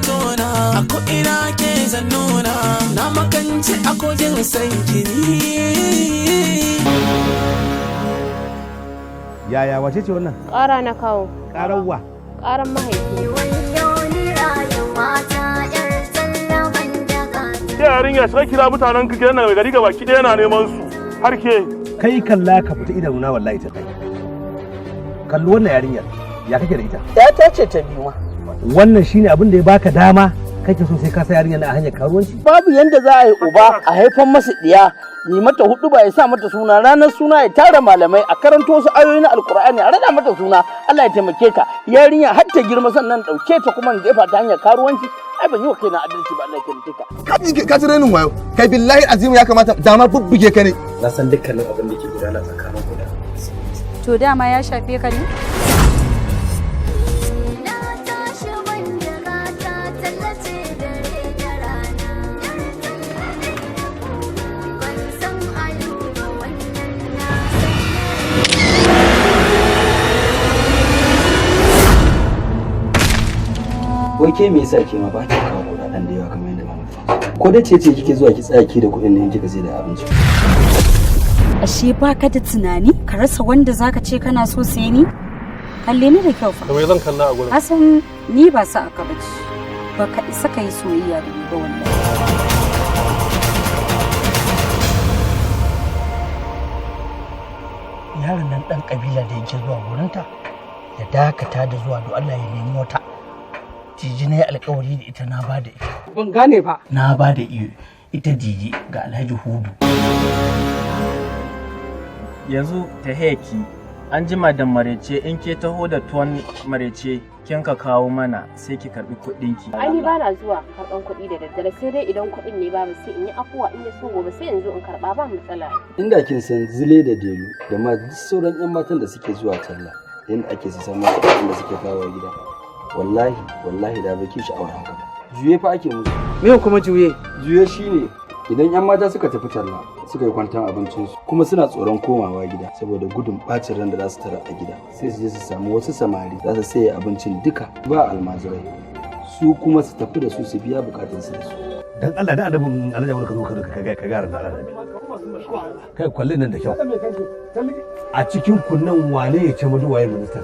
tona a ko ina ke zan nuna na makance a kogin san kini. Yaya, wace ce wannan? Ƙara na kawo. Ƙararwa. Ƙaran mahaifi. Yarinya, shiga kira mutanen ka gidan nan, mai gari gaba ki ɗaya na neman su har ke. Kai, kalla, ka fita idanuna wallahi ta kai. Kalli wannan yarinyar, ya kake da ita? Ta ce ta biyu ma. Wannan shine abin da ya baka dama kake so sai ka sa yarinyar na a hanyar karuwanci? Babu yanda za a yi uba a haifan masa diya, yi mata hudu ba, ya sa mata suna, ranar suna ya tara malamai a karanto wasu ayoyi na Alkur'ani, a rada mata suna, Allah ya taimake ka yarinya, har ta girma, sannan dauke ta kuma in jefa ta hanyar karuwanci. Ai ban yi wa kaina adalci ba. Allah ya taimake ka. Ka ji rainin wayo kai, billahi azim, ya kamata dama bubbuge ka ne. Na san dukkanin abin da ke gudana tsakanin ku da To, dama ya shafe ka ne? Na tashi wanda gata tallace dare da rana. Yar talla na kuka, ban san alu ba, wannan na san. Wai ke, me yasa ke ma ba ki kawo kuɗaɗen da yawa kamar yadda mama ta ce? Ko da ce ce kike zuwa ki tsaya ki da kuɗin ne kika sai da abinci? Ashe baka da tunani, ka rasa wanda zaka ce kana so sai ni? Kalle ni da kyau fa. Da mai zan kalla a gurin? Kasan ni ba sa aka bace. Baka isa ka yi soyayya da ni ba wallahi. Yaron nan dan kabila da yake zuwa wurinta ya dakata da zuwa, don Allah ya nemi wata. Jiji na yi alkawari da ita, na ba da ita. Ban gane ba. Na ba da ita Jiji ga Alhaji Hudu. Yanzu ta heki an jima da marece, in ke taho da tuwon marece kin ka kawo mana, sai ki karbi kuɗinki. Ai ni bana zuwa karɓan kuɗi da daddare, sai dai idan kuɗin ne babu sai in yi afuwa, in ya so gobe sai in zo in karɓa, ba matsala. Inda kin san Zile da Delu da ma duk sauran yan matan da suke zuwa talla, yadda ake su samu kuɗaɗen da suke kawo gida, wallahi wallahi da baki sha'awar haka ba. Juye fa ake musu. Me kuma juye? Juye shine idan yan mata suka tafi talla suka yi kwantan abincinsu, kuma suna tsoron komawa gida saboda gudun bacin ran da za su tara a gida, sai su je su samu wasu samari za su saye abincin duka ba almajirai, su kuma su tafi da su, su biya bukatunsu da su. Dan Allah da annabin Alhaji Amurka, zo ka gara da Allah. Kai, kwallin nan da kyau. A cikin kunnan wane ya ce madu waye minista?